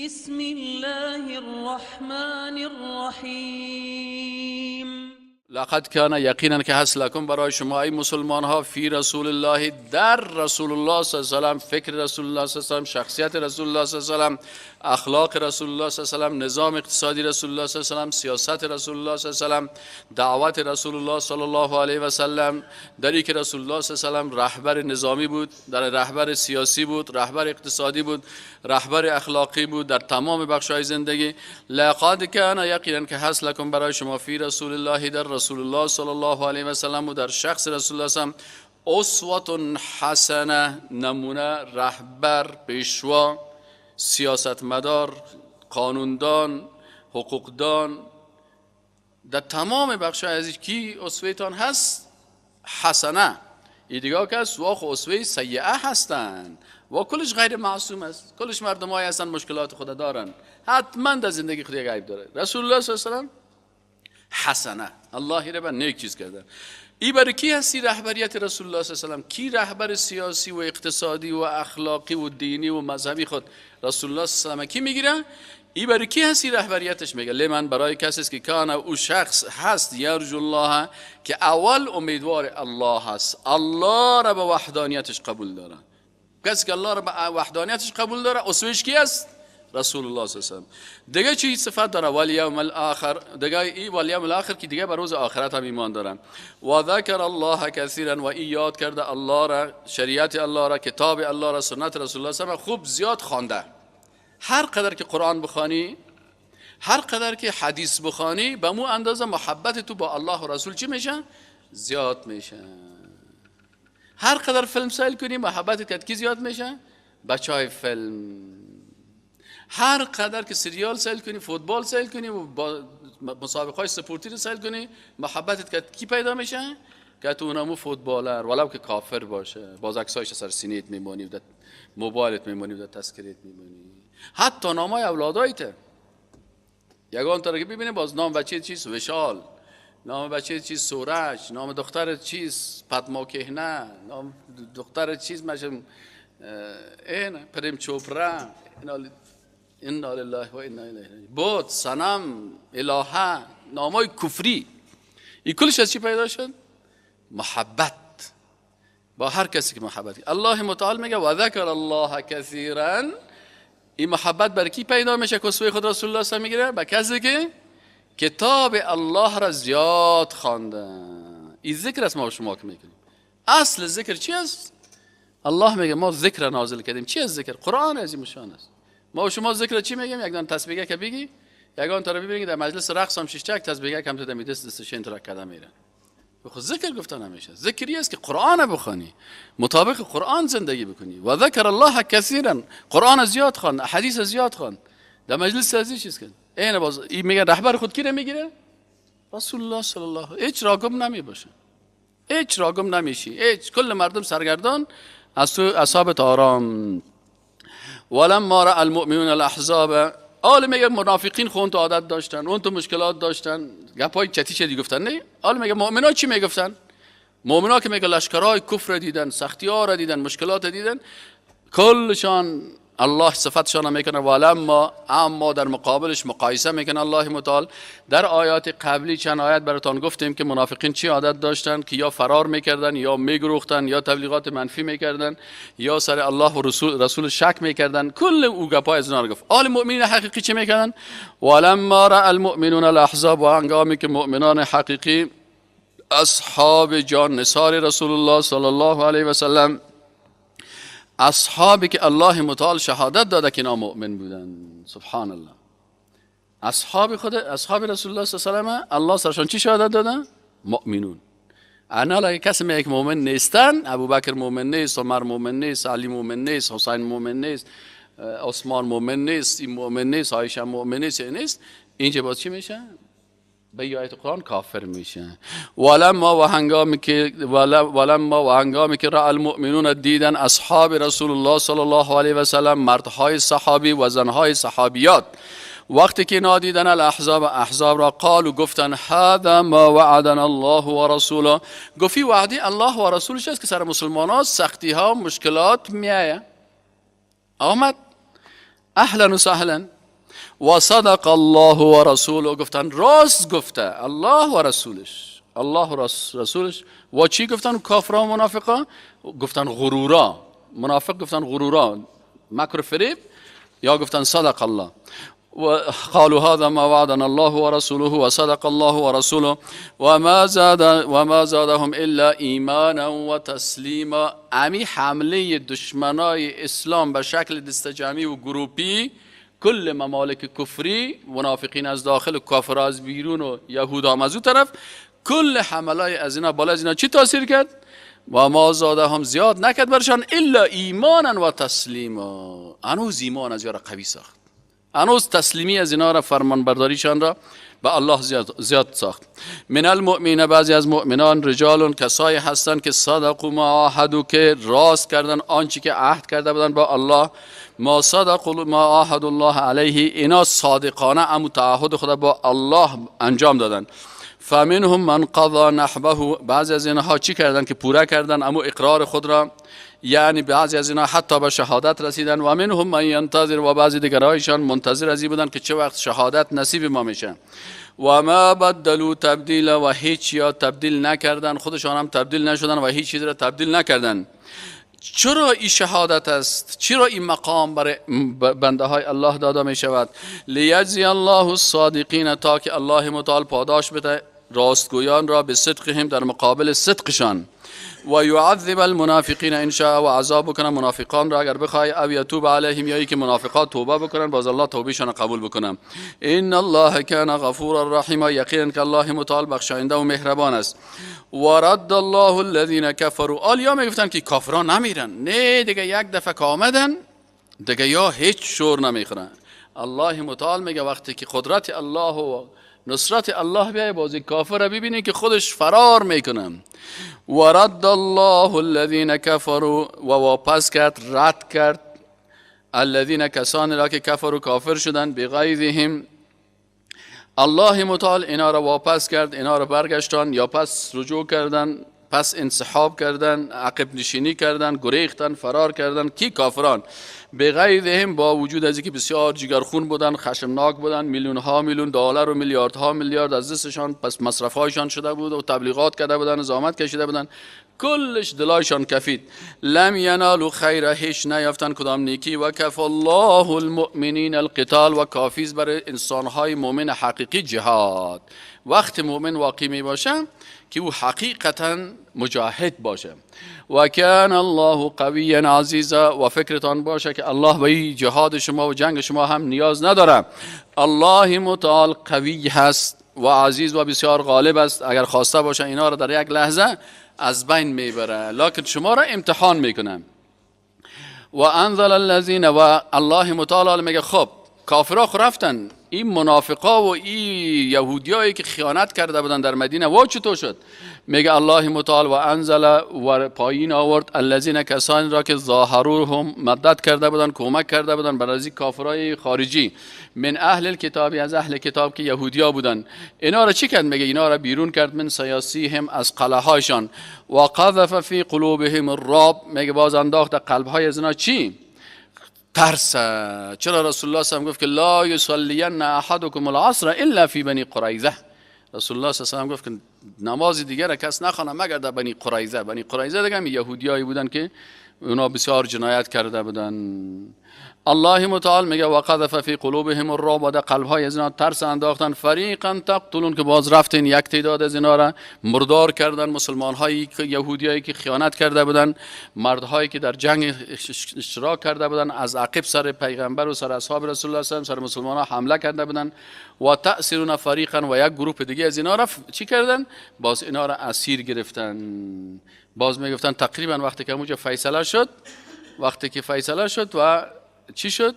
بسم الله الرحمن الرحیم. لقد کان، یقینا که هست، لکم برای شما ای مسلمان ها، فی رسول الله، در رسول الله صلی الله علیه و سلم، فکر رسول الله صلی الله علیه و سلم، شخصیت رسول الله صلی الله علیه و سلم، اخلاق رسول الله صلی الله علیه و سلم، نظام اقتصادی رسول الله صلی الله علیه و سلم، سیاست رسول الله صلی الله علیه و سلم، دعوت رسول الله صلی الله علیه و سلم، در که رسول الله صلی الله علیه و سلم رهبر نظامی بود، در رهبر سیاسی بود، رهبر اقتصادی بود، رهبر اخلاقی بود، در تمام بخش‌های زندگی. لقد کان، یقینا که هست، لکم برای شما، فی رسول الله، در رسول الله صلی الله علیه و سلم و در شخص رسول الله صلی الله علیه و سلم، اسوة حسنه، نمونه، رهبر، پیشوا، سیاستمدار، قانوندان، حقوقدان، در تمام بخش‌های از کی اسوه‌تان هست حسنه. ای دیگه که است واخ اسوه سیئه هستند و کلش غیر معصوم است، کلش مردمایی هستند مشکلات خود دارن، حتما در زندگی خود یک عیب داره. رسول الله صلی الله علیه و سلم حسنه، الله را به نیک چیز کرده. ای برای کی هستی رهبریت رسول الله صلی الله علیه و سلم؟ کی رهبر سیاسی و اقتصادی و اخلاقی و دینی و مذهبی خود رسول الله صلی الله علیه و سلم کی میگیره؟ ای برای کی هستی رهبریتش؟ میگه لمن، برای کسی است که کان، او شخص هست، یرجو الله، که اول امیدوار الله هست، الله را به وحدانیتش قبول داره. کسی که الله را به وحدانیتش قبول داره اسوهش کی است؟ رسول الله صلی الله علیه و سلم. دیگه چی صفت داره؟ والیوم الاخر. دیگه ای والیوم الاخر که دیگه بر روز آخرت هم ایمان داره. و ذکر الله کثیرا، و ای یاد کرده الله را، شریعت الله را، کتاب الله را، سنت رسول الله صلی الله علیه و سلم خوب زیاد خوانده. هر قدر که قرآن بخوانی، هر قدر که حدیث بخوانی، به مو اندازه محبت تو با الله و رسول چی میشه؟ زیاد میشه. هر قدر فیلم سیل کنی محبتت کی زیاد میشه؟ بچهای فیلم. هر قدر که سریال سیل کنی، فوتبال سیل کنی و با مسابقه های سپورتی رو سیل کنی، محبتت کی پیدا میشه؟ که تو اونمو فوتبالر ولو که کافر باشه، باز عکسایش سر سینیت میمونی و در موبایلت میمونی و در تذکریت میمونی. حتی نامای اولادایت یگان تا که ببینی باز نام بچه چیز وشال، نام بچه چیز سورج، نام دختر چیز پدما کهنه، نام دختر چیز مشم این پریم چوپرا، انا لله و انا الیه راجعون، بت، صنم، الهه، نامای کفری. این کلش از چی پیدا شد؟ محبت با هر کسی که محبت. الله متعال میگه و ذکر الله کثیرا. این محبت بر کی پیدا میشه که اسوه خود رسول الله صلی الله علیه و میگیره؟ به کسی که کتاب الله را زیاد خوانده. این ذکر است ما شما که میکنیم. اصل ذکر چی است؟ الله میگه ما ذکر نازل کردیم. چی است ذکر؟ قرآن عظیم شان است. ما و شما ذکر چی میگیم؟ یک دان تسبیح که بگی، یگان تا رو ببینی در مجلس رقص هم شش تسبیح هم تو دمی دست دستش این کرده میره. خب ذکر گفته نمیشه. ذکری است که قرآن بخوانی، مطابق قرآن زندگی بکنی. و ذکر الله کثیرا، قرآن زیاد خوان، حدیث زیاد خوان. در مجلس از چیز کن. این باز این میگه رهبر خود کی رو میگیره؟ رسول الله صلی الله علیه. هیچ راگم نمی باشه، هیچ راگم نمیشی، هیچ. کل مردم سرگردان از تو اصحاب آرام. ولما رأى المؤمنون الاحزاب، آل میگه منافقین خون تو عادت داشتن، اون تو مشکلات داشتن، گپای چتی چی گفتن نه؟ آل میگه مؤمنا چی میگفتن؟ مؤمنا که میگه لشکرای کفر دیدن، سختی ها را دیدن، مشکلات دیدن، کلشان الله صفتشان میکنه. ولما، اما در مقابلش مقایسه میکنه الله متعال. در آیات قبلی چند آیت براتان گفتیم که منافقین چی عادت داشتن که یا فرار میکردن، یا میگروختن، یا تبلیغات منفی میکردن، یا سر الله و رسول شک میکردن. کل او گپای از اونا گفت. آل مؤمنین حقیقی چی میکردن؟ ولما رأى المؤمنون الاحزاب، و هنگامی که مؤمنان حقیقی اصحاب جان نثار رسول الله صلی الله علیه و سلم، اصحابی که الله متعال شهادت داده که اینا مؤمن بودن. سبحان الله. اصحاب خود اصحاب رسول الله صلی الله علیه و سلم الله سرشان چی شهادت داده؟ مؤمنون. انا اگه کسی میگه که مؤمن نیستن، ابوبکر مؤمن نیست، عمر مؤمن نیست، علی مؤمن نیست، حسین مؤمن نیست، عثمان مؤمن نیست، این مؤمن نیست، عایشه مؤمن نیست، این نیست، اینجا باز چی میشه؟ به آیت قرآن کافر میشه. ولما و هنگامی که ولما و هنگامی که رأى المؤمنون دیدن اصحاب رسول الله صلی الله علیه و سلم، مردهای صحابی و زنهای صحابیات، وقتی که اینا دیدن الاحزاب، احزاب را، قالوا گفتن هذا ما وعدنا الله و رسوله. گفتی وعده الله و رسولش است که سر مسلمان ها سختی ها مشکلات میایه. آمد. اهلا و سهلا. و صدق الله و رسوله، گفتن راست گفته الله و رسولش، الله و رسولش. و چی گفتن کافرا و منافقا؟ گفتن غرورا، منافق گفتن غرورا، مکر فریب، یا گفتن صدق الله. و قالوا هذا ما وعدنا الله ورسوله وصدق الله ورسوله وما زادهم الا ایمانا و تسلیما. امی حمله دشمنای اسلام به شکل دستجمعی و گروپی، کل ممالک کفری، منافقین از داخل و کافر از بیرون و یهود هم از اون طرف، کل حملای از اینا بالا از اینا چی تاثیر کرد؟ و ما زادهم زیاد نکرد برشان الا ایمانا و تسلیما. هنوز ایمان از یارا قوی ساخت، هنوز تسلیمی از اینا را، فرمانبرداریشان را به الله زیاد ساخت. من المؤمنین، بعضی از مؤمنان، رجال کسایی هستند که صدقوا ما عاهدوا، که راست کردن آنچه که عهد کرده بودن با الله. ما صدقوا ما عاهد الله علیه، اینا صادقانه امو تعهد خود با الله انجام دادن. فمنهم من قضا نحبه، بعضی از اینها چی کردن که پوره کردن امو اقرار خود را، یعنی بعضی از اینها حتی به شهادت رسیدن. و منهم من ینتظر، و بعضی دیگرایشان منتظر از این بودن که چه وقت شهادت نصیب ما میشه. و ما بدلوا تبدیلا، و هیچ یا تبدیل نکردن، خودشان هم تبدیل نشدن و هیچ چیز را تبدیل نکردن. چرا این شهادت است؟ چرا این مقام برای بنده های الله داده می شود؟ لیجزی الله الصادقین، تا که الله متعال پاداش بده راستگویان را به صدقهم، در مقابل صدقشان. و یعذب المنافقین ان شاء، و عذاب بکنه منافقان را اگر بخوای، او یتوب علیهم، یا که منافقات توبه بکنن باز الله توبهشان قبول بکنه. ان الله کان غفورا رحیما، یقینا که الله متعال بخشاینده و مهربان است. و رد الله الذین کفروا، آلیا میگفتن که کافران نمیرن، نه دیگه یک دفعه که آمدن دیگه یا هیچ شور نمیخورن. الله متعال میگه وقتی که قدرت الله و نصرت الله بیای، بازی کافر را ببینی که خودش فرار میکنه. و رد الله الذین کفروا، و واپس کرد، رد کرد الذین کسانی را که کفروا کافر شدن، بغیظهم، الله متعال اینا را واپس کرد، اینا را برگشتان یا پس رجوع کردن، پس انسحاب کردن، عقب نشینی کردن، گریختن، فرار کردن. کی؟ کافران. بغیظهم، با وجود از اینکه بسیار جگرخون بودن، خشمناک بودن، میلیون ها میلیون دلار و میلیاردها میلیارد از دستشان پس مصرفهایشان شده بود و تبلیغات کرده بودن، زحمت کشیده بودن، کلش دلایشان کفید. لم ینالوا خیرا، هیچ نیافتن کدام نیکی. و کف الله المؤمنین القتال، و کافیز برای انسانهای مؤمن حقیقی جهاد. وقت مؤمن واقعی می باشه که او حقیقتا مجاهد باشه. و کان الله قویا عزیزا، و فکرتان باشه که الله به جهاد شما و جنگ شما هم نیاز نداره. الله متعال قوی هست و عزیز و بسیار غالب است، اگر خواسته باشه اینا را در یک لحظه از بین میبره، لکن شما را امتحان میکنه. و انزل الذین، و الله متعال میگه خب کافرها خو رفتن، این منافقا و این یهودیایی که خیانت کرده بودن در مدینه و چطور شد؟ میگه الله متعال و انزل، و پایین آورد الذین کسانی را که ظاهروهم مدد کرده بودن، کمک کرده بودن بر از کافرای خارجی، من اهل الکتاب، از اهل کتاب که یهودیا بودن، اینا را چی کرد؟ میگه اینا را بیرون کرد، من سیاسیهم، از قلعه هایشان. و قذف فی قلوبهم الرعب، میگه باز انداخت قلب های از اینا چی؟ ترس. چرا رسول الله صلی الله علیه و گفت که لا یصلین احدکم العصر الا فی بنی قریظه؟ رسول الله صلی الله علیه و گفت که نماز دیگر کس نخوانه مگر در بنی قریظه. بنی قریظه دیگه هم یهودیایی بودن که اونا بسیار جنایت کرده بودن. الله متعال میگه و قذف فی قلوبهم الرعب، و در قلب های از اینا ترس انداختن. فریقا تقتلون، که باز رفتن یک تعداد از اینا را مردار کردن، مسلمان هایی که یهودیایی که خیانت کرده بودن، مردهایی که در جنگ اشتراک کرده بودن، از عقب سر پیغمبر و سر اصحاب رسول الله صلی الله علیه و سر مسلمان ها حمله کرده بودن. و تأثیرون فریقا، و یک گروه دیگه از اینا را چی کردن؟ باز اینا را اسیر گرفتن. باز میگفتن تقریبا وقتی که اونجا فیصله شد، وقتی که فیصله شد و چی شد؟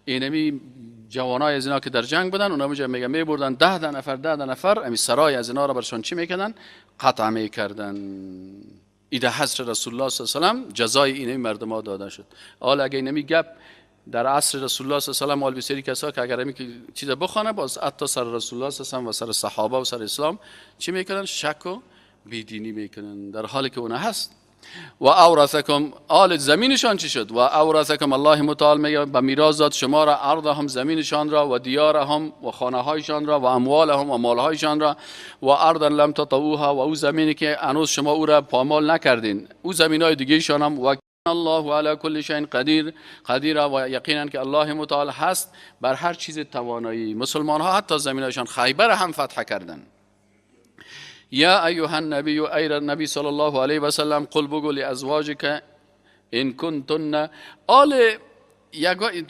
اینمی جوانای از اینا که در جنگ بودن، اونا میگه میبردن 10 نفر 10 نفر امی سرای از اینا را برشان چی میکردن؟ قطع میکردن. ایده حضرت رسول الله صلی الله علیه و سلم جزای اینمی مردم ها داده شد. حالا اگه اینمی گپ در عصر رسول الله صلی الله علیه و آله بسیاری کسا که اگر امی چیز بخوانه، باز حتی سر رسول الله صلی الله علیه و سر صحابه و سر اسلام چی میکنن؟ شک و بیدینی میکنن، در حالی که اون هست. و اورثکم، آل زمینشان چی شد؟ و اورثکم، الله متعال میگه به میراث داد شما را، ارضهم زمینشان را، و دیارهم و خانه هایشان را، و اموالهم و مالهایشان را، و ارضا لم تطئوها، و او زمینی که هنوز شما او را پامال نکردین، او زمین های دیگه ایشان هم. و الله علی کل شیء قدیر، قدیر، و یقینا که الله متعال هست بر هر چیز توانایی. مسلمان ها حتی زمینایشان خیبر هم فتح کردن. یا ایها النبی، ای نبی صلی الله علیه و سلم، قل بگو لازواجک ان کنتن. آل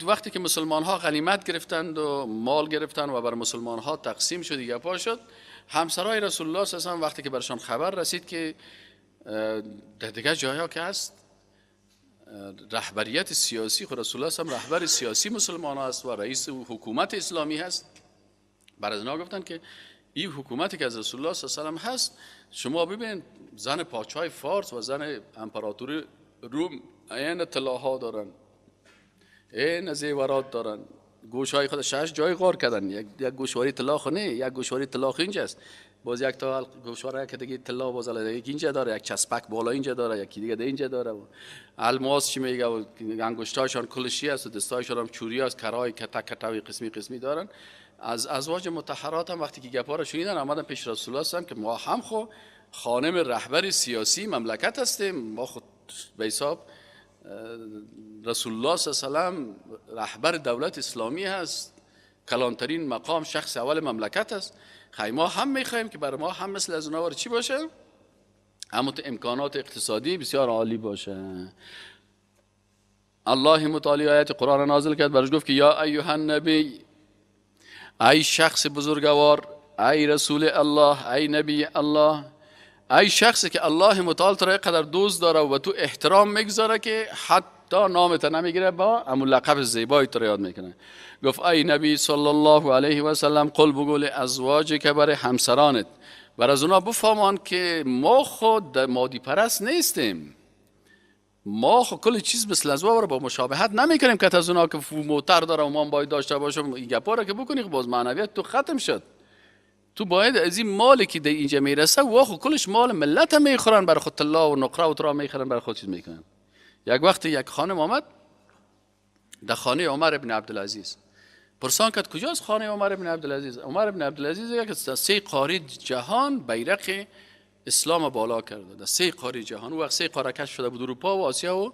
وقتی که مسلمان ها غنیمت گرفتند و مال گرفتند و بر مسلمان ها تقسیم شد، دیگه پا شد، همسرای رسول الله صلی الله علیه و سلم وقتی که برشان خبر رسید که در دیگه جایا که هست رهبریت سیاسی، خود رسول الله هم رهبر سیاسی مسلمان است و رئیس حکومت اسلامی هست، بر از اینا گفتن که این حکومتی که از رسول الله صلی الله علیه و سلم هست، شما ببینید زن پادشاه فارس و زن امپراتور روم این طلاها دارن، این زیورات دارن، گوشهای خود شش جای غار کردن، یک گوشواری طلا خونه، یک گوشواری طلا اینجاست، باز یک تا گوشواره که دیگه طلا باز یک اینجا داره، یک چسبک بالا اینجا داره، یکی دیگه اینجا داره، الماس چی میگه، و انگشتاشان کلشی است و دستایشان هم چوری است، کرای کتک کتوی قسمی قسمی دارن. از ازواج مطهرات هم وقتی که گپا را شنیدن آمدن پیش رسول الله صلی که ما هم خو خانم رهبر سیاسی مملکت هستیم، ما خود به حساب رسول الله صلی الله علیه و سلم رهبر دولت اسلامی هست، کلانترین مقام شخص اول مملکت است، خی ما هم میخوایم که برای ما هم مثل از اونها چی باشه، همون امکانات اقتصادی بسیار عالی باشه. الله متعالی آیت قرآن نازل کرد، برش گفت که یا ایها النبی، ای شخص بزرگوار، ای رسول الله، ای نبی الله، ای شخصی که الله متعال تو را قدر دوست داره و تو احترام میگذاره که حتی نامت نمیگیره، با همون لقب زیبایی تو را یاد میکنه. گفت ای نبی صلی الله علیه و سلم، قل بگو لازواجک، برای همسرانت، بر از اونا بفهمان که ما خود مادی پرست نیستیم، ما خود کل چیز مثل از رو با مشابهت نمیکنیم که از اونا که موتر داره و ما باید داشته باشم. این گپا را که بکنی باز معنویت تو ختم شد. تو باید از این مالی که در اینجا میرسه واخو کلش مال ملت میخورن، بر خود طلا و نقره و ترا میخورن، بر خود چیز میکنن. یک وقت یک خانم آمد در خانه عمر بن عبدالعزیز، پرسان کرد کجاست خانه عمر بن عبدالعزیز؟ عمر بن عبدالعزیز یک سه قاره جهان بیرق اسلام بالا کرده، در سه قاره جهان. او وقت سه قاره کشف شده بود، اروپا و آسیا و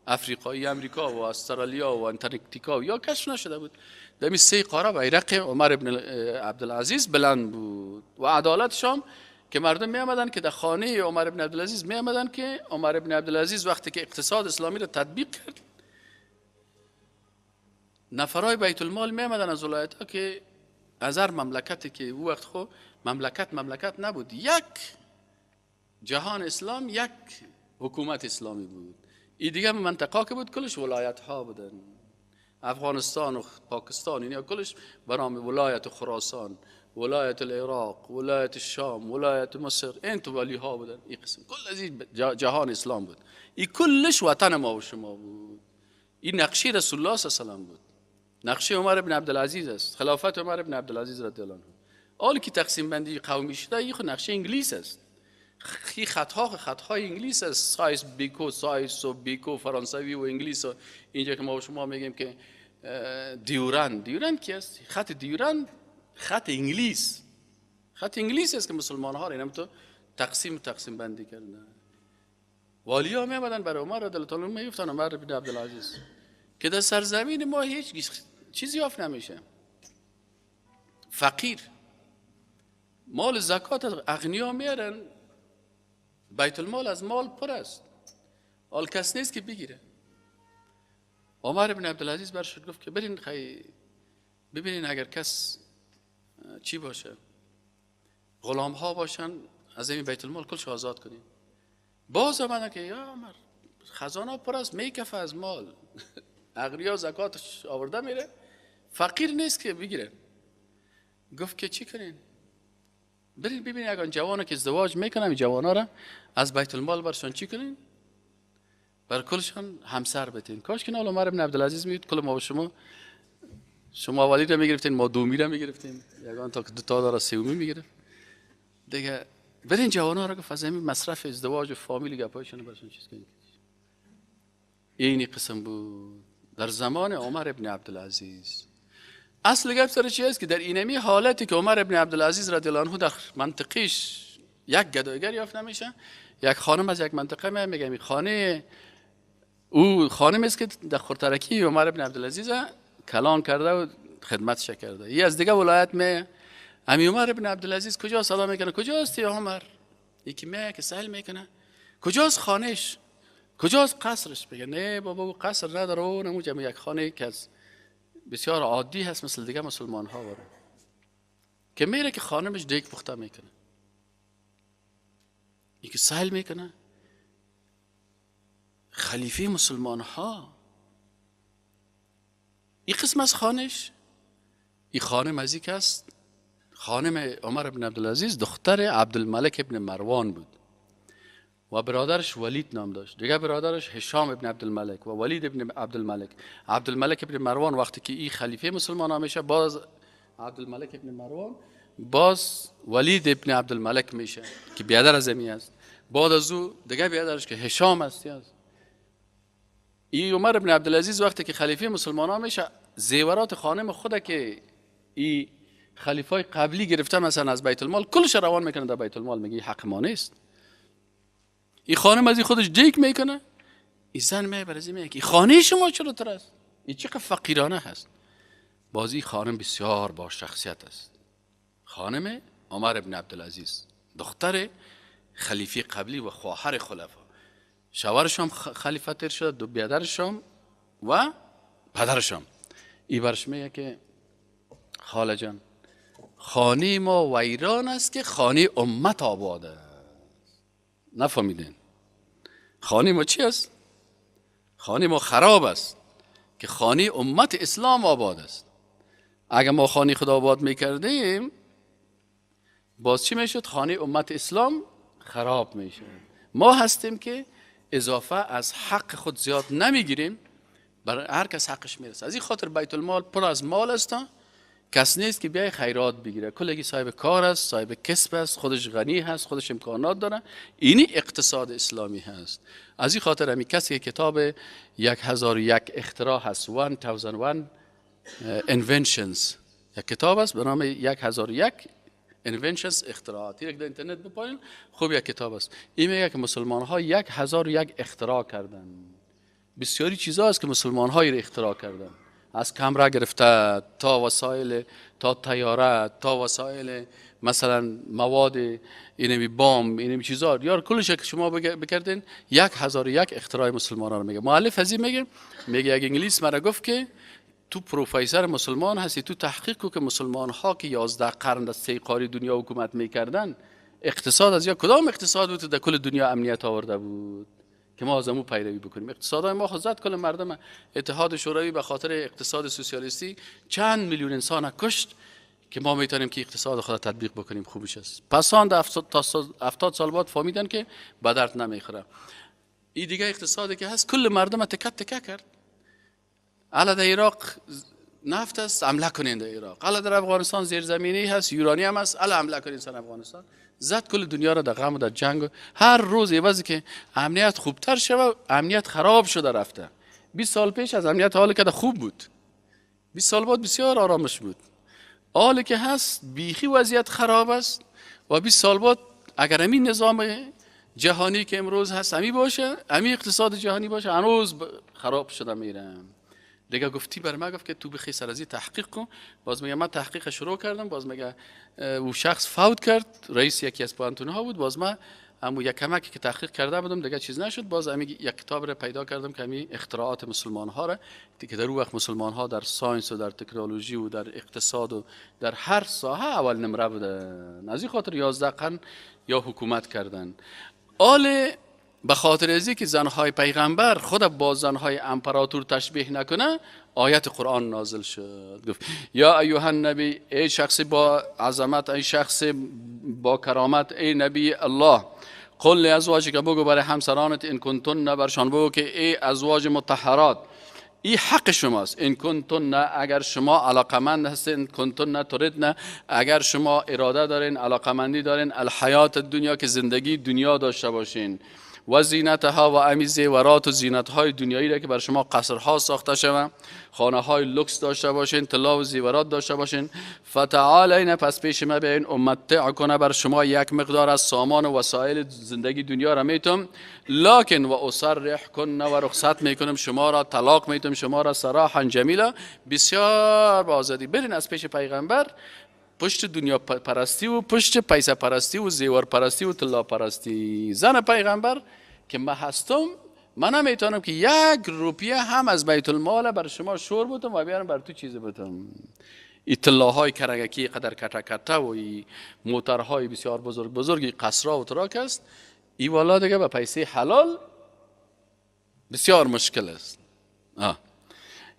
افریقایی، امریکا و استرالیا و انتارکتیکا یا کشف نشده بود. در این سه قاره بیرق عمر بن عبدالعزیز بلند بود و عدالتش هم که مردم می آمدن که در خانه عمر بن عبدالعزیز می آمدن که عمر بن عبدالعزیز وقتی که اقتصاد اسلامی را تطبیق کرد، نفرای بیت المال می آمدن از ولایت ها که از هر مملکتی که او وقت خو مملکت نبود، یک جهان اسلام، یک حکومت اسلامی بود. این دیگه منطقه که بود کلش ولایت ها بودن، افغانستان و پاکستان اینا کلش برام ولایت خراسان، ولایت العراق، ولایت شام، ولایت مصر، این تو ولی ها بودن. این قسم کل از این جهان اسلام بود. این کلش وطن ما و شما بود. این نقشه رسول الله صلی الله علیه و سلم بود، نقشه عمر بن عبدالعزیز است، خلافت عمر بن عبدالعزیز رضی الله عنه. حالی که تقسیم بندی قومی شده، این خود نقشه انگلیس است. خطهای انگلیس است، سایس بیکو، سایس و بیکو فرانسوی و انگلیس و اینجا که ما شما میگیم که دیورند، دیورند کی است؟ خط دیورند خط انگلیس، خط انگلیس است که مسلمان ها را اینم تو تقسیم بندی کردن. والی ها میامدن برای عمر رضی الله عنه میگفتن، عمر بن عبدالعزیز که در سرزمین ما هیچ چیزی یافت نمیشه، فقیر مال زکات از اغنیا میارن، بیت المال از مال پر است، حال کس نیست که بگیره. عمر بن عبدالعزیز برشد گفت که برین ببینین اگر کس چی باشه، غلام ها باشن، از این بیت المال کلش آزاد کنین. باز آمدن که یا عمر خزانه پر است، میکفه از مال، اغنیا زکاتش آورده میره، فقیر نیست که بگیره. گفت که چی کنین؟ برین ببینین اگر جوانو که ازدواج میکنم، جوانا را از بیت المال برشان چی کنین؟ بر کلشان همسر بتین. کاش که عمر بن عبدالعزیز میگید کل ما و شما اولی را میگرفتین، ما دومی را میگرفتیم، یگان تا دو تا داره سومی میگرفت دیگه. برین جوانا را گفت از همین مصرف ازدواج و فامیل گپایشون برشون چیز کنید. اینی قسم بود در زمان عمر ابن عبدالعزیز. اصل گپ سر چی است که در اینمی حالتی که عمر ابن عبدالعزیز رضی الله عنه در منطقیش یک گدایگر یافت نمیشه، یک خانم از یک منطقه میگه می خانه او خانم است که در خورترکی عمر ابن عبدالعزیز کلان کرده و خدمتش کرده. یه از دیگه ولایت می امی عمر ابن عبدالعزیز کجا صدا میکنه کجاست یا عمر؟ یکی میگه که سهل میکنه کجاست خانهش؟ کجاست قصرش؟ بگه نه بابا او قصر نداره، او نموجه یک خانه که از بسیار عادی هست مثل دیگه مسلمان ها باره که میره که خانمش دیگ پخته میکنه. یکی سهل میکنه خلیفه مسلمان ها این قسم از خانش، این خانم از یک است. خانم عمر بن عبدالعزیز دختر عبدالملک ابن مروان بود و برادرش ولید نام داشت، دیگه برادرش هشام ابن عبدالملک و ولید ابن عبدالملک. عبدالملک ابن مروان وقتی که این خلیفه مسلمان ها میشه، باز عبدالملک ابن مروان باز ولید ابن عبدالملک میشه که بیادر از امی است. بعد از او دیگه بیادرش که هشام است. ای عمر ابن عبدالعزیز وقتی که خلیفه مسلمان ها میشه، زیورات خانم خود که ای خلیفای قبلی گرفته مثلا از بیت المال کلش روان میکنه در بیت المال، میگه حق ما نیست. این خانم از این خودش دیک میکنه، این زن میبره از میگه خانه شما چرا تر است؟ این چقدر فقیرانه هست. بازی خانم بسیار با شخصیت است. خانم عمر ابن عبدالعزیز دختر خلیفه قبلی و خواهر خلفا، شوهرش هم خلیفه تیر شده، دو بیادرش هم و پدرش هم. ای برش میگه که خاله جان خانه ما ویران است که خانه امت آباد است. نفهمیدین؟ خانه ما چی است؟ خانه ما خراب است که خانه امت اسلام آباد است. اگر ما خانه خدا آباد میکردیم باز چی میشد؟ خانه امت اسلام خراب میشد. ما هستیم که اضافه از حق خود زیاد نمیگیریم، برای هر کس حقش میرسه. از این خاطر بیت المال پر از مال است، کس نیست که بیای خیرات بگیره. کلگی صاحب کار است، صاحب کسب است، خودش غنی هست، خودش امکانات داره. اینی اقتصاد اسلامی هست. از این خاطر همی کسی که کتاب 1001 اختراع هست، 1001 inventions، یک کتاب است به نام 1001 inventions، اختراعات، یک در اینترنت بپایین خوب یک کتاب است. این میگه که مسلمان ها 1001 اختراع کردن. بسیاری چیزها است که مسلمان ها اختراع کردن، از کمره گرفته تا وسایل، تا طیاره، تا وسایل مثلا مواد اینمی بام، اینمی چیزا، یار کلش که شما بکردین 1001 اختراع مسلمان ها رو میگه. مؤلف از این میگه یک انگلیس مرا گفت که تو پروفسور مسلمان هستی، تو تحقیق کو که مسلمان ها که 11 قرن در سه قاره دنیا حکومت میکردن، اقتصاد از یا کدام اقتصاد بود در کل دنیا امنیت آورده بود که ما از امو پیروی بکنیم؟ اقتصادهای ما خود زد کل مردم. اتحاد شوروی به خاطر اقتصاد سوسیالیستی چند میلیون انسان کشت که ما میتونیم که اقتصاد خود تطبیق بکنیم. خوبش است. پسان 70 سال بعد فهمیدن که به درد نمیخوره. این دیگه اقتصادی که هست کل مردم تکه تکه کرد. علا در عراق نفت است، حمله کنین در عراق. علا در افغانستان زیرزمینی هست، یورانیم هست، علا حمله کنین سر افغانستان. زد کل دنیا را در غم و در جنگ. هر روز عوضی که امنیت خوبتر شوه، امنیت خراب شده رفته. 20 سال پیش از امنیت حال که خوب بود، 20 سال بعد بسیار آرامش بود. حالی که هست بیخی وضعیت خراب است و 20 سال بعد اگر همین نظام جهانی که امروز هست همی باشه، همی اقتصاد جهانی باشه، هنوز خراب شده میرم. دیگه گفتی بر ما گفت که تو بخی سر از تحقیق کن. باز میگه من تحقیق شروع کردم، باز میگه او شخص فوت کرد، رئیس یکی از پوهنتون ها بود. باز من امو یک کمکی که تحقیق کرده بودم دیگه چیز نشد. باز امی یک کتاب را پیدا کردم که امی اختراعات مسلمان ها را که در اون وقت مسلمان ها در science و در تکنولوژی و در اقتصاد و در هر ساحه اول نمره بودن. از این خاطر 11 قرن یا حکومت کردن. آل به خاطر ازی که زنهای پیغمبر خود با زنهای امپراتور تشبیه نکنه، آیت قرآن نازل شد. گفت یا ایها النبی، ای شخص با عظمت، ای شخص با کرامت، ای نبی الله، قل لازواجک، بگو برای همسرانت، ان کنتن، برشان بگو که ای ازواج مطهرات، این حق شماست. ان کنتن، اگر شما علاقمند هستین، کنتن تردن، اگر شما اراده دارین، علاقمندی دارین، الحیات دنیا که زندگی دنیا داشته باشین، و زینتها و امی زیورات و زینتهای دنیایی را که بر شما قصرها ساخته شوه، خانه های لوکس داشته باشین، طلا و زیورات داشته باشین، فتعالین، پس پیش ما بیاین، امتعکن، بر شما یک مقدار از سامان و وسایل زندگی دنیا را میتم، لکن و اسرحکن، و رخصت میکنم شما را، طلاق میتم شما را، سراحا جمیلا، بسیار با آزادی. برین از پیش پیغمبر پشت دنیا پرستی و پشت پیسه پرستی و زیور پرستی و طلا پرستی. زن پیغمبر که من هستم، من نمیتونم که یک روپیه هم از بیت المال بر شما شور بودم و بیارم بر تو چیز بودم. این طلاهای کرگکی قدر کتا کتا و این موترهای بسیار بزرگ بزرگی قصرا و تراک است، این والا دیگه به پیسه حلال بسیار مشکل است.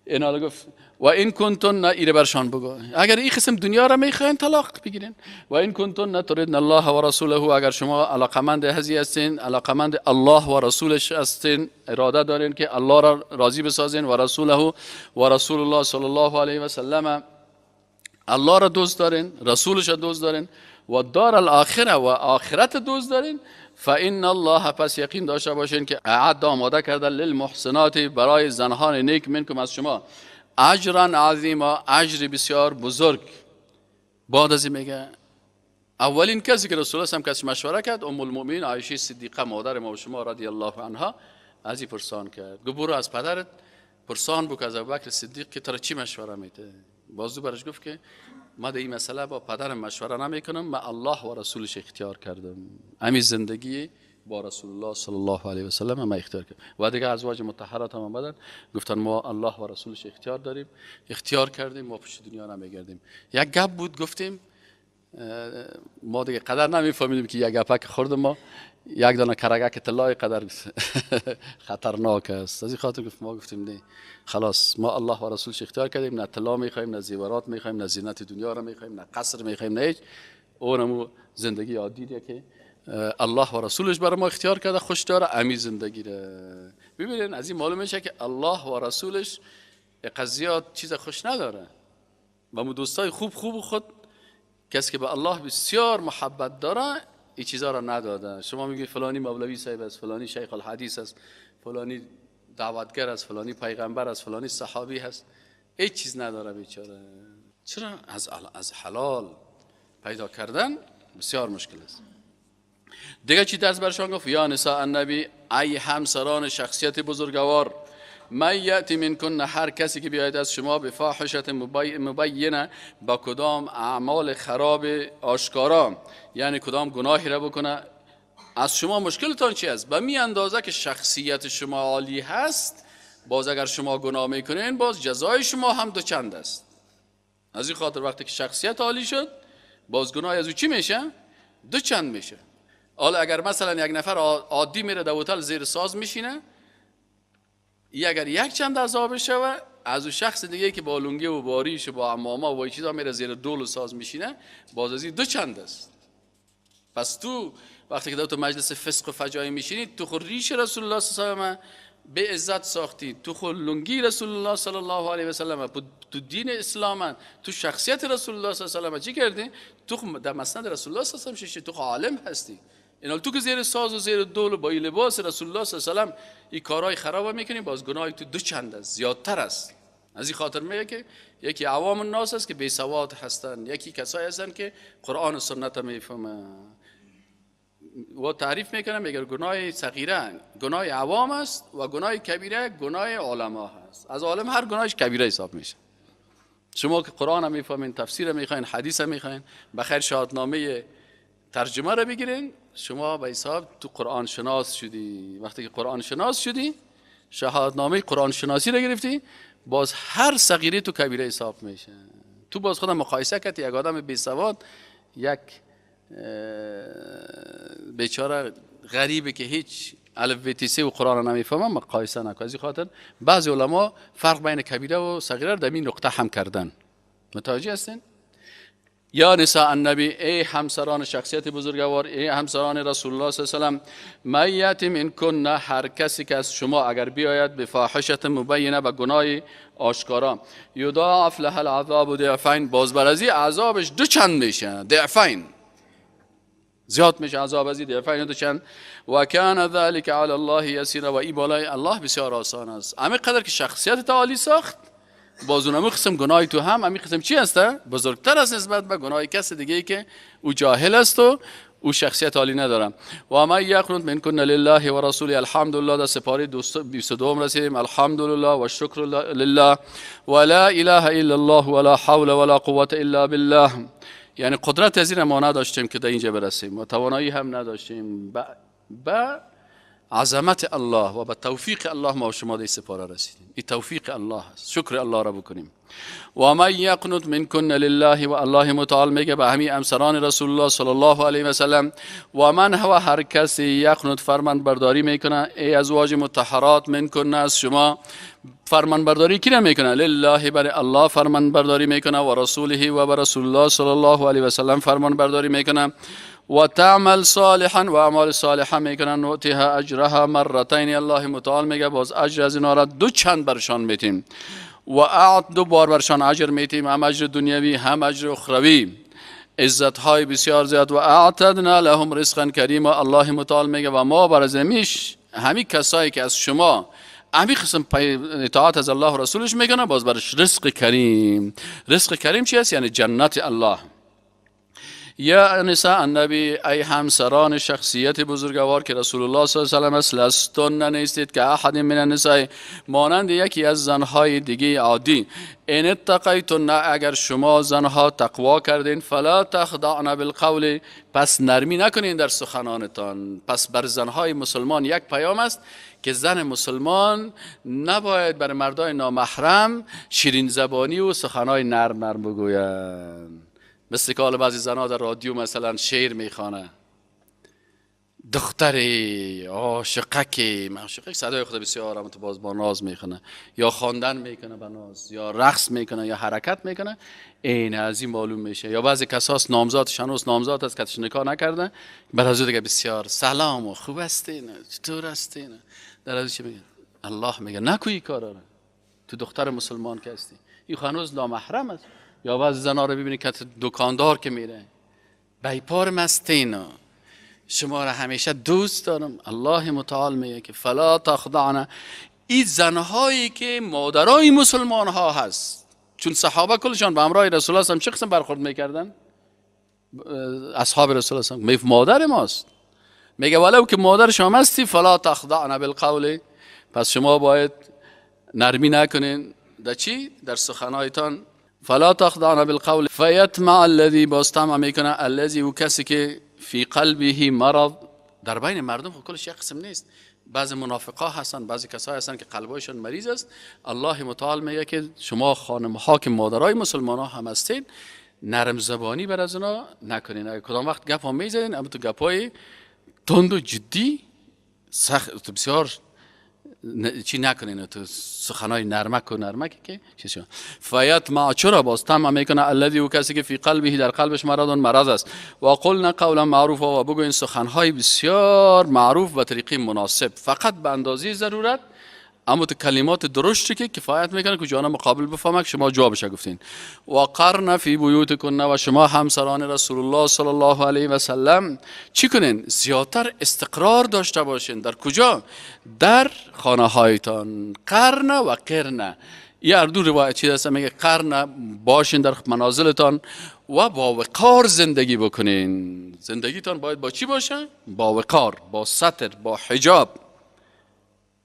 این حالا گفت و این کنتن، ایره برشان بگو اگر این قسم دنیا را میخواین طلاق بگیرین. و این کنتن تردن الله و رسوله، اگر شما علاقمند هزی هستین، علاقمند الله و رسولش هستین، اراده دارین که الله را راضی بسازین، و رسوله و رسول الله صلی الله علیه و سلم، الله را دوست دارین، رسولش را دوست دارین، و دار الاخره و آخرت دوست دارین، فان الله، پس یقین داشته باشین که اعد، آماده کرده، للمحسنات، برای زنهان نیک، منکم، از شما، اجرا عظیما، اجر بسیار بزرگ. بعد از این میگه اولین کسی که رسول الله هم کسی مشوره کرد، ام المؤمنین عایشه صدیقه مادر ما و شما رضی الله عنها، از این پرسان کرد، گفت برو از پدرت پرسان بکن، از ابوبکر صدیق، که ترا چی مشوره میده. باز برش گفت که ما در این مسئله با پدرم مشوره نمیکنم، من الله و رسولش اختیار کردم، همین زندگی با رسول الله صلی الله علیه و سلم ما اختیار کردم. و دیگه ازواج مطهرات هم آمدن گفتن ما الله و رسولش اختیار داریم، اختیار کردیم، ما پشت دنیا نمیگردیم. یک گپ بود گفتیم، ما دیگه قدر نمیفهمیدیم که یک گپک خورد ما یک دانه کرگک طلای قدر خطرناک است. از این خاطر گفت ما گفتیم نه خلاص، ما الله و رسولش اختیار کردیم، نه طلا میخوایم، نه زیورات میخوایم، نه زینت دنیا را میخوایم، نه قصر میخوایم، نه هیچ. اونمو زندگی عادی دیگه که الله و رسولش برای ما اختیار کرده، خوش داره امی زندگی را. ببینین از این معلوم میشه که الله و رسولش قضیات چیز خوش نداره. و مو دوستای خوب خوب خود، کسی که به الله بسیار محبت داره، این چیزا را نداده. شما میگی فلانی مولوی صاحب است، فلانی شیخ الحدیث است، فلانی دعوتگر است، فلانی پیغمبر است، فلانی صحابی هست، هیچ چیز نداره بیچاره. چرا؟ از حلال پیدا کردن بسیار مشکل است. دیگه چی درس برشان گفت؟ یا نساء النبی، ای همسران شخصیت بزرگوار، من یأتی منکن، هر کسی که بیاید از شما، به فاحشت مبینه، با کدام اعمال خراب آشکارا، یعنی کدام گناهی را بکنه، از شما مشکلتان چی است؟ به می اندازه که شخصیت شما عالی هست، باز اگر شما گناه میکنین، باز جزای شما هم دوچند است. از این خاطر وقتی که شخصیت عالی شد، باز گناه از او چی میشه؟ دوچند میشه. حالا اگر مثلا یک نفر عادی میره در هتل زیر ساز میشینه، اگر یک چند عذاب شوه، از او شخص دیگه که با لنگه و باریش و با عمامه و با چیزا میره زیر دول و ساز میشینه، باز از این دو چند است. پس تو وقتی که در تو مجلس فسق و فجایع میشینی، تو خود ریش رسول الله صلی الله علیه و به عزت ساختی، تو خود لنگی رسول الله صلی الله علیه و سلم، تو دین اسلام، تو شخصیت رسول الله صلی الله علیه و سلم چی کردی؟ تو در مسند رسول الله صلی الله علیه و سلم، تو عالم هستی. اینا تو که زیر ساز و زیر دول و با لباس رسول الله صلی الله علیه و سلم این کارهای خراب میکنی، باز گناه تو دو چند است، زیادتر است. از این خاطر میگه که یکی عوام الناس است که بی سواد هستند، یکی کسایی هستند که قرآن و سنت میفهمن و تعریف میکنه، میگه گناه صغیره گناه عوام است و گناه کبیره گناه علما هست. از عالم هر گناهش کبیره حساب میشه. شما که قرآن هم میفهمین، تفسیر میخواین، حدیث هم میخواین، بخیر شهادنامه ترجمه رو بگیرین، شما به حساب تو قرآن شناس شدی. وقتی که قرآن شناس شدی، شهادنامه قرآن شناسی رو گرفتی، باز هر صغیره تو کبیره حساب میشه. تو باز خودم مقایسه کردی یک آدم بی سواد، یک بیچاره غریبه که هیچ الف ب ت س و قرآن رو نمیفهمه، مقایسه نکن. از این خاطر بعضی علما فرق بین کبیره و صغیره رو در این نقطه هم کردن. متوجه هستین؟ یا نساء النبی، ای همسران شخصیت بزرگوار، ای همسران رسول الله صلی الله علیه و سلم، من یأت منکن، هر کسی که از شما اگر بیاید به فاحشة مبینه، به گناه آشکارا، یضاعف لها العذاب ضعفین، باز بر ازی عذابش دو چند میشه، ضعفین زیاد میشه عذاب ازی، ضعفین دو چند. و کان ذلک علی الله یسیرا، و ای بالای الله بسیار آسان است. همین قدر که شخصیت تعالی ساخت، باز اونم قسم گناهی تو هم همین قسم چی هسته؟ بزرگتر است نسبت به گناه کس دیگه ای که او جاهل است و او شخصیت عالی نداره. و من یقنط منکن لله و رسوله، الحمدلله در سپاره 22 رسیدیم. الحمدلله و شکر لله و لا اله الا الله ولا حول ولا قوة الا بالله. یعنی قدرت از این ما نداشتیم که در اینجا برسیم و توانایی هم نداشتیم. به عظمت الله و به توفیق الله ما شما در سپاره رسیدیم. این توفیق الله است، شکر الله را بکنیم. و من یقنط منکن لله، و الله متعال میگه به همین همسران رسول الله صلی الله علیه و سلم، و من هو هر کسی یقنط فرمان برداری میکنه، ای ازواج مطهرات منکن، از شما فرمان برداری کی میکنه؟ لله، برای الله فرمان برداری میکنه، و رسوله، و بر رسول الله صلی الله علیه و سلم فرمان برداری میکنه، و تعمل صالحا، و اعمال صالحه میکنن، نؤتها اجرها مرتین، الله متعال میگه باز اجر از اینا را دو چند برشان میتیم، و اعط دو بار برشان اجر میتیم، هم اجر دنیوی هم اجر اخروی، عزت های بسیار زیاد. و اعتدنا لهم رزقا کریما، الله متعال میگه و ما بر زمیش همین کسایی که از شما همین قسم اطاعت از الله و رسولش میکنه، باز برش رزق کریم. رزق کریم چی است؟ یعنی جنت الله. یا نساء النبی، ای همسران شخصیت بزرگوار که رسول الله صلی الله علیه و سلم است، لستن نیستید که احد من النساء، مانند یکی از زنهای دیگه عادی. ان اتقیتن، اگر شما زنها تقوا کردین، فلا تخضعن بالقول، پس نرمی نکنین در سخنانتان. پس بر زنهای مسلمان یک پیام است که زن مسلمان نباید بر مردای نامحرم شیرین زبانی و سخنهای نرم نرم بگویند. مثل که حالا بعضی زنها در رادیو مثلا شعر میخوانه، دختری عاشقکی معشوقک، صدای خود بسیار هم تو باز با ناز میخونه، یا خواندن میکنه با ناز، یا رقص میکنه، یا حرکت میکنه، این از این معلوم میشه. یا بعضی کساس نامزادش هنوز نامزاد است که نکاح نکرده، بعد از دیگه بسیار سلام و خوب هستین، چطور هستین، در از چی میگه؟ الله میگه نکوی کارا رو، تو دختر مسلمان که هستی، این هنوز نامحرم است. یا بعضی زنها رو ببینید که دکاندار که میره، بیپار مستینا، شما را همیشه دوست دارم. الله متعال میگه که فلا تخضعن، این زنهایی که مادرای مسلمان ها هست، چون صحابه کلشان به همراه رسول الله صلی چه قسم برخورد میکردن؟ اصحاب رسول الله صلی الله مادر ماست. میگه ولو که مادر شما هستی، فلا تخضعن بالقول، پس شما باید نرمی نکنین در چی؟ در سخنایتان. فلا تخضعن بالقول فیطمع الذی، باز طمع میکنه، الذی و کسی که فی قلبه مرض. در بین مردم خب کلش یک قسم نیست، بعضی منافقا هستن، بعضی کسایی هستن که قلبایشان مریض است. الله متعال میگه که شما خانم ها که مادرای مسلمان ها هم هستین، نرم زبانی بر از اونا نکنین. اگه کدام وقت گپ ها میزنین، اما تو گپ های تند و جدی سخت بسیار چی نکنین، تو سخنای نرمک و نرمک که چیز شد. فیطمع، چرا باز طمع میکنه؟ الذی و کسی که فی قلبه، در قلبش مرض، مرض است. و قلنا قولا معروفا، و بگوین سخنهای بسیار معروف و طریقی مناسب، فقط به اندازه ضرورت، اما تو کلمات درشتی که کفایت میکنه که جانب مقابل بفهمه که شما جوابش گفتین. و قرن فی بیوتکن، و شما همسران رسول الله صلی الله علیه و سلم چی کنین؟ زیادتر استقرار داشته باشین. در کجا؟ در خانه هایتان. قرن و قرن، یه اردو روایت چیز هست، میگه قرن باشین در منازلتان و با وقار زندگی بکنین. زندگیتان باید با چی باشه؟ با وقار، با ستر، با حجاب.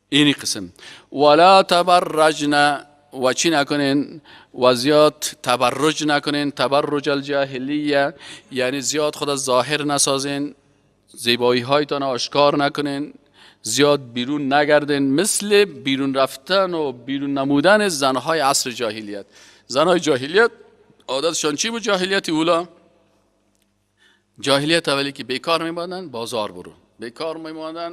اینی قسم. ولا تبرجن، و چی نکنین؟ و زیاد تبرج نکنین. تبرج الجاهلیه یعنی زیاد خود از ظاهر نسازین، زیبایی هایتان آشکار نکنین، زیاد بیرون نگردین، مثل بیرون رفتن و بیرون نمودن زنهای عصر جاهلیت. زنهای جاهلیت عادتشان چی بود؟ جاهلیت اولا، جاهلیت اولی که بیکار میماندن بازار برو، بیکار میماندن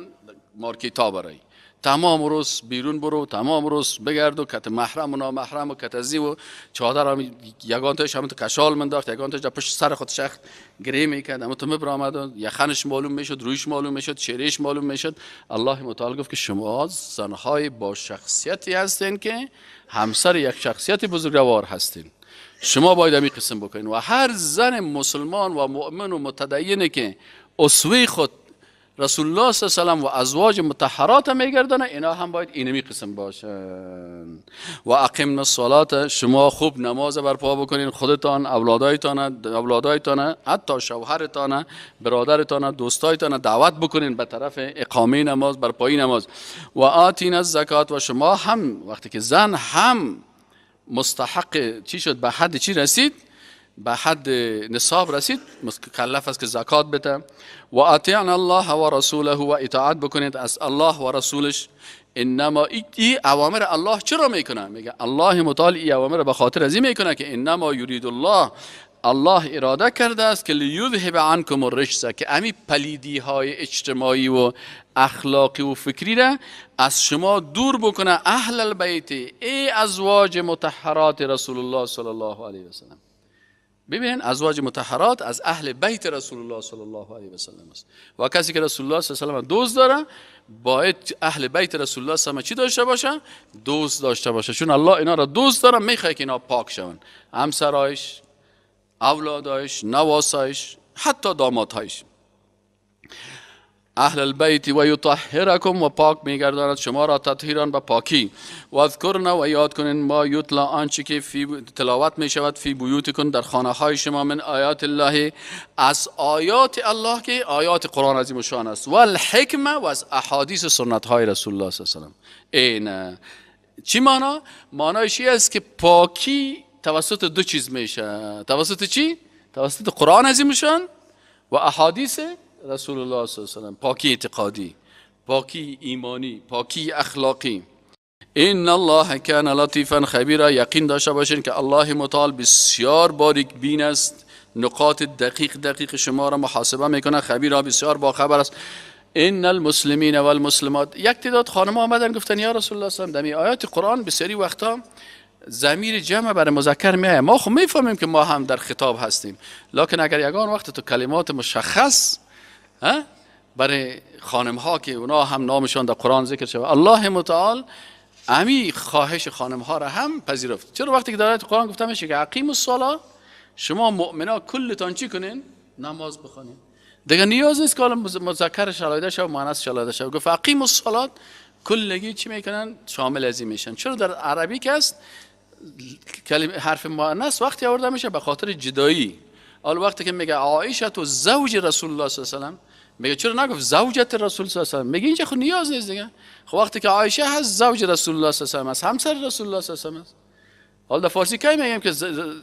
مارکیتا برای، تمام روز بیرون برو، تمام روز بگرد و کت محرم و نامحرم و کت ازی و چادر هم یگان تاش هم تو کشال منداخت، یگان تاش در پشت سر خود شخت گری میکرد، اما تو مبر آمد و یخنش معلوم میشد، رویش معلوم میشد، چهرهش معلوم میشد. الله متعال گفت که شما زنهای با شخصیتی هستین که همسر یک شخصیت بزرگوار هستین، شما باید همین قسم بکنین. و هر زن مسلمان و مؤمن و متدینه که اسوه خود رسول الله صلی الله علیه و سلم و ازواج مطهرات میگردانه، اینا هم باید اینمی قسم باشن. و اقمنا الصلاه، شما خوب نماز برپا بکنین، خودتان، اولادایتان، حتی شوهرتان، برادرتان، دوستایتان دعوت بکنین به طرف اقامه نماز، برپایی نماز. و آتینا الزکات، و شما هم وقتی که زن هم مستحق چی شد، به حد چی رسید، به حد نصاب رسید، مکلف است که زکات بده. و اطیعنا الله و رسوله، و اطاعت بکنید از الله و رسولش. انما ای اوامر الله چرا میکنه؟ میگه الله متعال ای اوامر به خاطر از این میکنه که انما یرید الله، الله اراده کرده است که لیذهب عنکم الرجس، که امی پلیدی های اجتماعی و اخلاقی و فکری را از شما دور بکنه. اهل البیت، ای ازواج مطهرات رسول الله صلی الله علیه و سلم. ببینین ازواج مطهرات از اهل بیت رسول الله صلی الله علیه و سلم است، و کسی که رسول الله صلی الله علیه و سلم دوست داره باید اهل بیت رسول الله صلی الله علیه و سلم چی داشته باشه؟ دوست داشته باشه، چون الله اینا را دوست داره، میخواد که اینا پاک شون، همسرایش، اولادایش، نواسایش، حتی دامادهایش. اهل البیت و یطهرکم، و پاک میگرداند شما را تطهیران به پاکی. و اذکرن، و یاد کنین ما یتلا، آنچه که فی تلاوت می شود، فی بیوتکن، در خانه های شما، من آیات الله، از آیات الله که آیات قرآن عظیم و شان است، و الحکمه، و از احادیث سنت های رسول الله صلی الله علیه و سلم. این چی معنا؟ معنایش این است که پاکی توسط دو چیز میشه، توسط چی؟ توسط قرآن عظیم و شان و احادیث رسول الله صلی الله علیه و سلم. پاکی اعتقادی، پاکی ایمانی، پاکی اخلاقی. ان الله کان لطیفا خبیرا، یقین داشته باشین که الله متعال بسیار باریک بین است، نقاط دقیق دقیق شما را محاسبه میکنه، خبیرا بسیار باخبر است. ان المسلمین والمسلمات، یک تعداد خانم آمدن گفتن یا رسول الله صلی الله علیه و سلم، در آیات قرآن بسیاری وقتا ضمیر جمع برای مذکر میآید، ما خب میفهمیم که ما هم در خطاب هستیم، لکن اگر یگان وقت تو کلمات مشخص برای خانم ها که اونا هم نامشان در قرآن ذکر شده، الله متعال امی خواهش خانم ها را هم پذیرفت. چرا وقتی که در آیات قرآن گفته میشه که اقیم الصلاه، شما مؤمنا کلتان چی کنین؟ نماز بخوانین. دیگه نیاز نیست که مذکر شلایده شو، مؤنث شلایده شو. گفت اقیم الصلاه، کلگی چی میکنن؟ شامل از این میشن. چرا در عربی که است کلمه حرف مؤنث وقتی آورده میشه به خاطر جدایی. حالا وقتی که میگه عایشه تو زوج رسول الله صلی الله علیه و سلم، میگه چرا نگفت زوجت رسول صلی الله علیه و سلم؟ میگه اینجا خود نیاز نیست دیگه. خب وقتی که عایشه هست زوج رسول الله صلی الله علیه و سلم است، همسر رسول الله صلی الله علیه و سلم است. حالا در فارسی کی میگیم که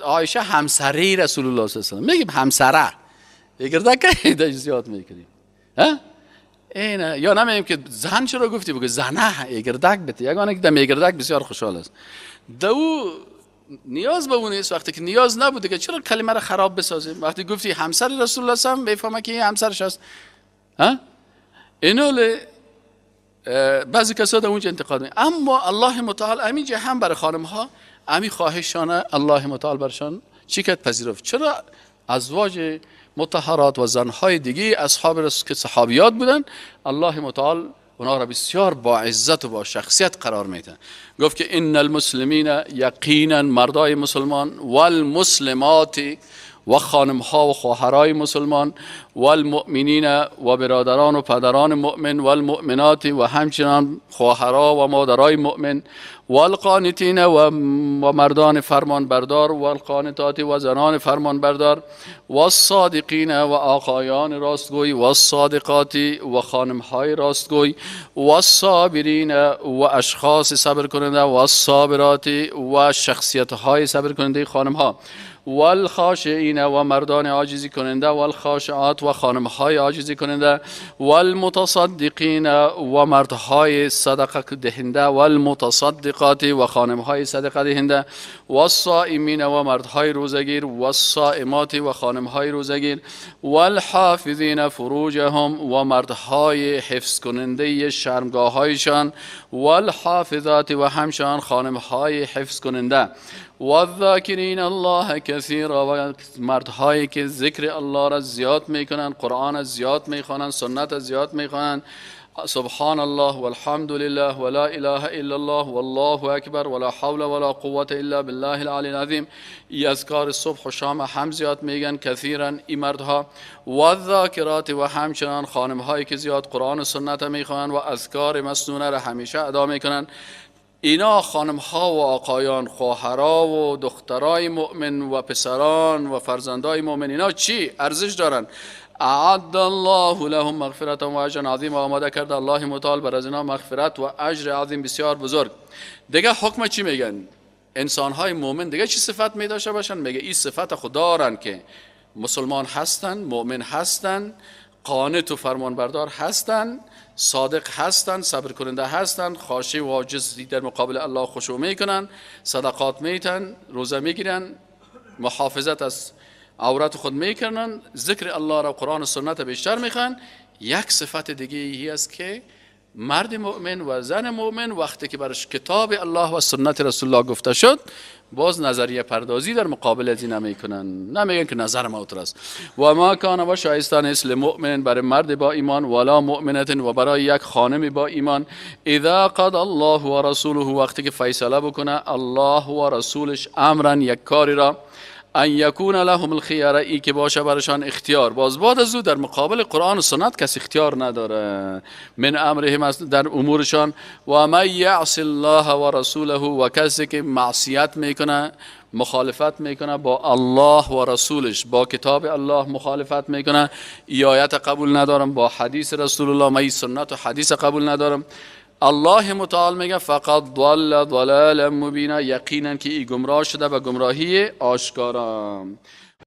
عایشه همسری رسول الله صلی الله علیه و سلم؟ میگیم همسره. یگرده که زیاد میکنیم. ها؟ اینه یا نمیگیم که زن چرا گفتی؟ بگو زنه یگردک بته. یگانه که دم یگردک بسیار خوشحال است. دو نیاز به اون نیست. وقتی که نیاز نبود دیگه چرا کلمه را خراب بسازیم؟ وقتی گفتی همسر رسول الله صلی الله علیه و سلم میفهمه که همسرش است. ها؟ اینول بعضی کسا در اونجا انتقاد می، اما الله متعال همینجا هم برای خانم ها امی خواهشانه الله متعال برشان چی کرد؟ پذیرفت. چرا ازواج مطهرات و زنهای دیگه اصحاب رسول که صحابیات بودن، الله متعال اونا را بسیار با عزت و با شخصیت قرار میده. گفت که ان المسلمین، یقینا مردای مسلمان، والمسلمات، و خانم ها و خواهرای مسلمان، والمؤمنین، و برادران و پدران مؤمن، والمؤمنات، و همچنان خواهرا و مادرای مؤمن، والقانتین، و مردان فرمان بردار، والقانتات، و زنان فرمان بردار، والصادقین، و آقایان راستگوی، والصادقات، و خانم های راستگوی، والصابرین، و اشخاص صبر کننده، والصابرات، و شخصیت های صبر کننده خانم ها، والخاشعین، و مردان عاجزی کننده، والخاشعات، و و خانمهای عاجزی کننده، والمتصدقین و مردهای صدقه دهنده، والمتصدقات و خانمهای صدقه دهنده، والصائمین و مردهای روزگیر، والصائمات و خانمهای روزگیر، والحافظین فروجهم و مردهای حفظ کننده شرمگاههایشان، والحافظات و همچنان خانمهای حفظ کننده، والذاکرین الله کثیرا و مردهایی که ذکر الله را زیاد میکنن، قرآن زیاد میخوانن، سنت زیاد میخوانن، سبحان الله والحمد لله ولا اله الا الله والله اکبر ولا حول ولا قوة الا بالله العلی العظیم. ای اذکار صبح و شام هم زیاد میگن، کثیرا ای مردها. والذاکرات و همچنان خانم هایی که زیاد قرآن و سنت میخوانن و اذکار مسنونه را همیشه ادا میکنن. اینا خانم ها و آقایان، خواهرا و دخترای مؤمن و پسران و فرزندای مؤمن، اینا چی ارزش دارن؟ اعد الله لهم مغفرة و اجرا عظیما، آماده کرده الله متعال بر از اینا مغفرت و اجر عظیم بسیار بزرگ. دیگه حکم چی میگن؟ انسان های مؤمن دیگه چی صفت می داشته باشن؟ میگه این صفت خود دارن که مسلمان هستن، مؤمن هستن، قانت و فرمانبردار هستن، صادق هستن، صبر کننده هستن، خاشع و عاجز در مقابل الله خشوع میکنن، صدقات میتن، روزه میگیرن، محافظت از عورت خود میکنن، ذکر الله را، قرآن و سنت بیشتر میخوان. یک صفت دیگه ای است که مرد مؤمن و زن مؤمن وقتی که برش کتاب الله و سنت رسول الله گفته شد، باز نظریه پردازی در مقابل از این نمیکنن، نمیگن که نظر ما است. و ما کان و شایسته نیست لمؤمن برای مرد با ایمان، ولا مؤمنة و برای یک خانم با ایمان، اذا قضى الله و رسوله وقتی که فیصله بکنه الله و رسولش امرا یک کاری را، ان یکون لهم الخیاره ای که باشه برشان اختیار. باز بعد از او در مقابل قرآن و سنت کس اختیار نداره، من امرهم در امورشان. و من یعص الله و رسوله و کسی که معصیت میکنه، مخالفت میکنه با الله و رسولش، با کتاب الله مخالفت میکنه، ای آیت قبول ندارم، با حدیث رسول الله من سنت و حدیث قبول ندارم، الله متعال میگه فقد ضل ضلالا مبینا، یقینا که ای گمراه شده به گمراهی آشکارا.